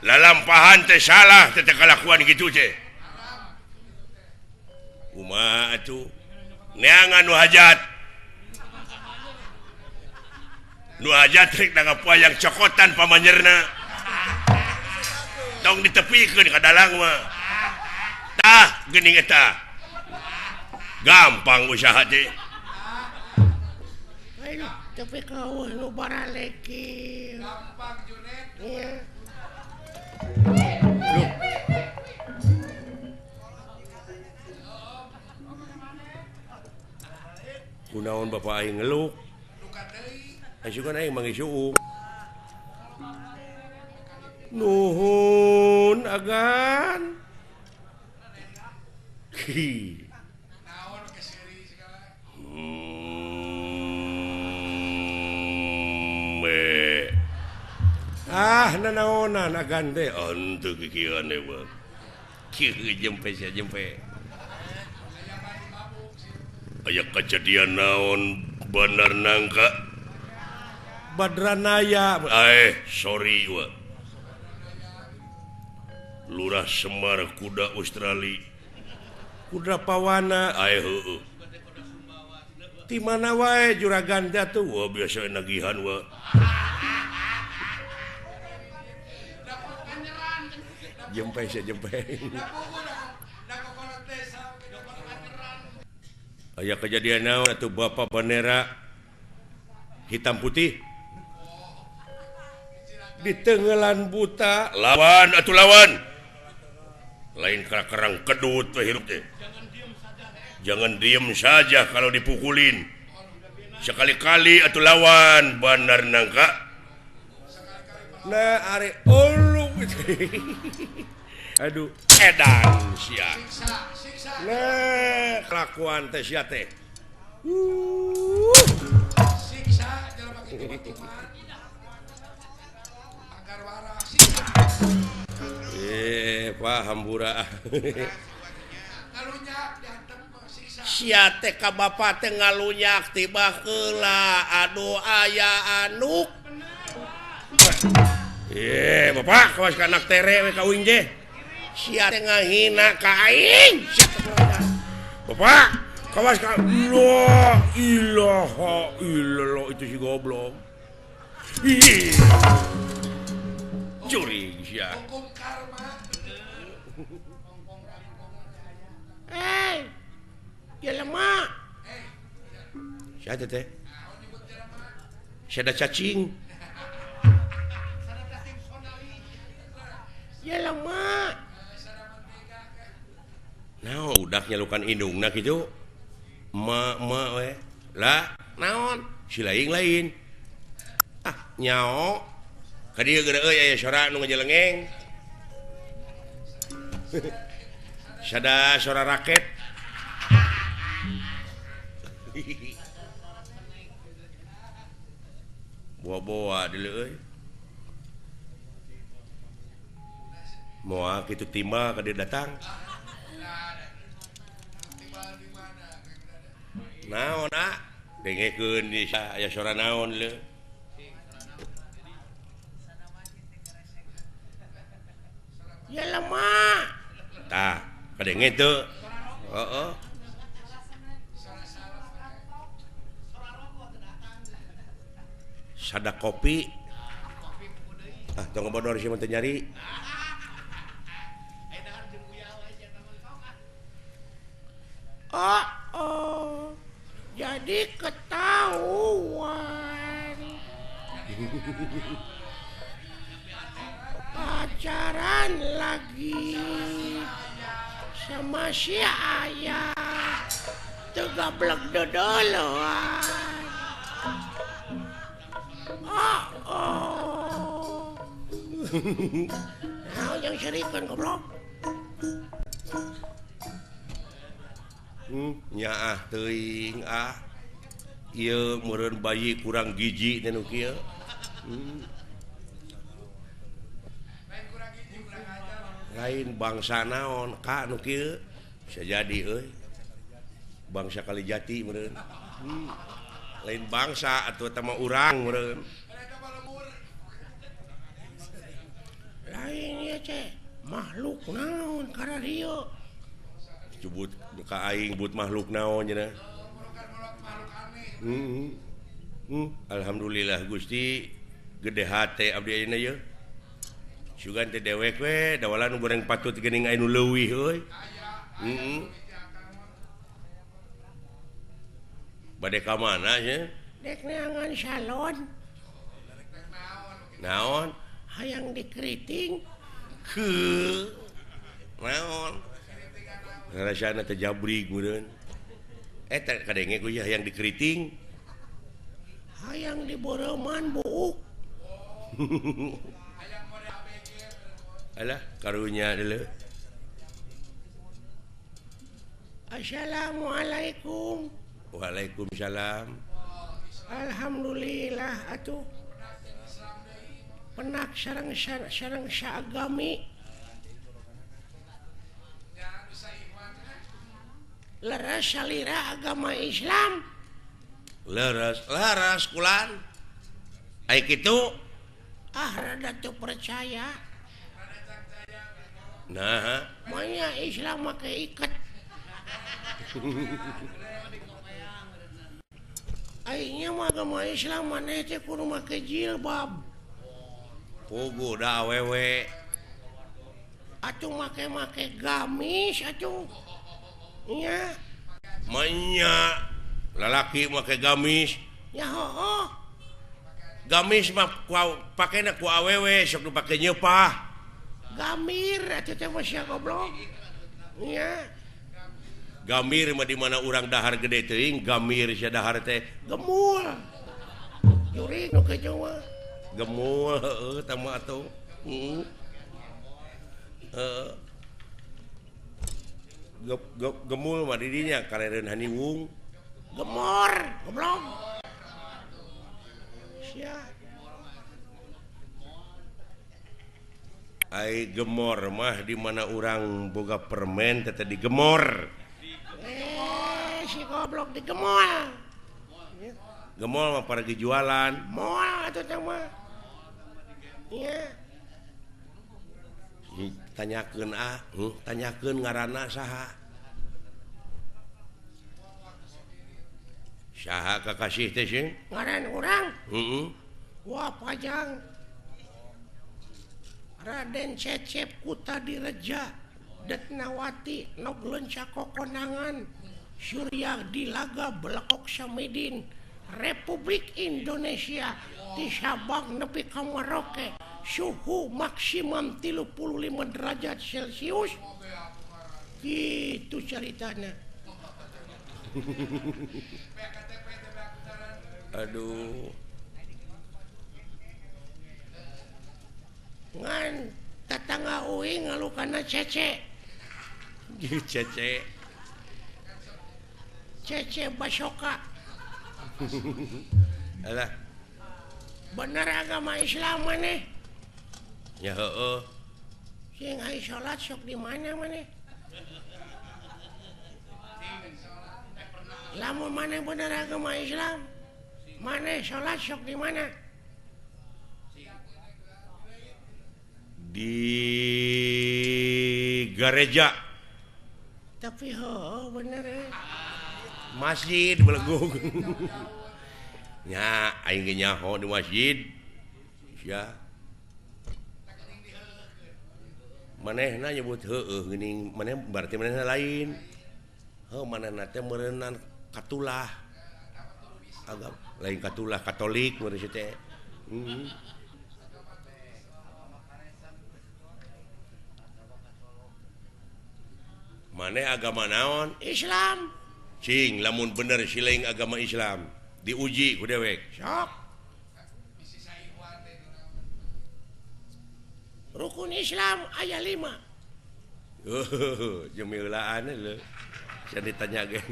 Lalampahan teh salah teh kalakuan kitu teh. Kumaha atuh? Neangan nu hajat. Nu hajat rek nanggap wayang cokotan pamanyerna. Tong ditepikeun ka dalang mah. Tah geuning eta. Gampang usaha teh. Ayo tepi ka nu baraleki. Gampang Junet. Iya. Kunaon bapak aing ngeluk? Asukan aing manggih suuk. Nuhun agan. Hi. Ah nanaonan agan teh henteu kikieuan we. Kieu jempe sia jempe. Aya kejadian naon Bandar Nangka Badranaya sorry we. Lurah Semar kuda Australia kuda Pawana heueuh. Ti mana wae juragan teh atuh wah biasa nagihan we. Jempe sia jempe. Aya kejadian naon atuh bapak bendera hitam putih di tenggelan buta lawan atuh lawan lain kerang kedut we hirup teh. Jangan diem saja kalau dipukulin. Sekali-kali atuh lawan Bandar Nangka. Nah are ulu. Aduh edan sia. Nah kelakuan teh sia teh. Siksa jelema kitu agar waras siksa. Pak hambura. Ngalunyak diantem siksa. Sia teh ka bapa teh ngalunyak tiba heula aduh aya anuk. Bapak kawas ka anak tere we ka uing teh. Sia teh ngahina ka aing. Bapak kawas ka la ilaha illallah itu si goblok. Ih. Curi sia. Hukum karma. Jelema. Sia teh. Sia ada cacing. Jelema. Nah, udah nyalukan indungna kitu. Ma ma we. Lah, naon? Si lain-lain. Ah, nyao. Ka dieu geura euy aya sora nu ngajelengeng. Sada sora raket. Boa-boa deuleu euy. Moal kitu timbal ka dieu datang. Naon ah? Dengekeun di aya sora naon leu. Jelema. Tah, kadenge teu. Heeh. Sada kopi. Ah, tong ngebodor sih mun teu nyari. Oh, oh. Jadi ketahuan. Pacaran lagi sama si ayah. Teu gablek dodoloan. Oh, oh. Naon yang serikeun goblok? Nyaah teuing ah. Ieu meureun bayi kurang gizi teh nu kieu. Lain bangsa naon ka nu kieu bisa jadi euy. Bangsa Kalijati meureun. Lain bangsa atuh eta mah urang meureun. Lain Cece makhluk naon kararieu jebut ka aing but makhluk naon cenah. Alhamdulillah Gusti gede hate abdi ayeuna ye. Sugan teh dewek we dawalan nu goreng patut geuning aya nu leuwih euy. Bade ka mana nya? Dek neangan salon. Naon? Hayang dikeriting. Heuh. Naon? Rasana teh jabrig meureun. Eta kadenge ku hayang dikeriting. Hayang diboreuman buuk. Alah karunya deuleu. Assalamualaikum. Waalaikumsalam. Alhamdulillah atuh. Penak sareng sareng saagami. Leres salira agama Islam. Leres, leres kulan. Ai kitu ah rada teu percaya. Nah, manya Islam make iket. Aingnya mah agama Islam maneh teh kudu make jilbab. Puguh da awewe. Atuh make-make gamis atuh. Nya. Manya lalaki make gamis. Ya hooh. Gamis mah pakena ku awewe sok nu pake nyeupah. Gamir atuh teh mah sia goblok. Nya. Gamir mah di mana urang dahar gede teuing, gamir sia dahar teh gemul. Jurig nu kitu mah. Gemul heueuh tah mah atuh. Heeh. Gemul mah di dinya karereun haniwung. Gemor, goblok. Sia. Ai gemor mah di mana urang boga permen teh digemor. Si goblok digemol. Gemol mah para jualan. Moal atuh teh mah. Nya. Tanyakeun ah, tanyakeun ngaranna saha. Saha kakasih teh sih? Ngaran urang? Heeh. Wah pajang. Raden Cecep Kutadireja Detnawati Nog Lenca Kokonangan Surya Dilaga Belekok Samidin Republik Indonesia di Sabang nepi ka Merauke suhu maksimum 35 derajat Celcius gitu ceritanya. Aduh ngan tetangga uing ngalukana cece cece cece basoka. Alah bener agama Islam maneh ya heueuh sing ai salat sok di mana maneh lamun maneh bener agama Islam maneh salat sok di mana? Di gereja. Tapi heueuh bener masjid belegung. Nya aing ge nyaho di masjid. Sia. Manehna nyebut heueuh geuning maneh berarti manehna lain. Heuh manehna teh meureunnan katulah. Agama lain katulah Katolik meureun teh. Maneh agama naon? Islam. Cing lamun bener siling agama Islam diuji ku dewek. Sok. Rukun Islam aya 5. Jemilaan lho. Sia ditanya ge.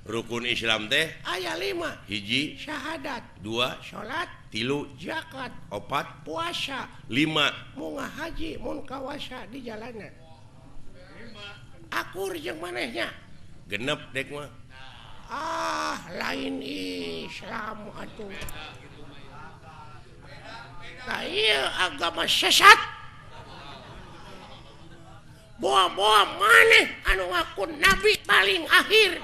Rukun Islam teh aya 5. Hiji syahadat, 2 salat, 3 zakat, 4 puasa, 5 munga haji mun kawasa di jalanan. Akur jeung manehnya. Genep dek mah. Ah, lain Islam atuh. Lain Iya agama sesat. Boa-boa maneh anu ngaku nabi paling akhir.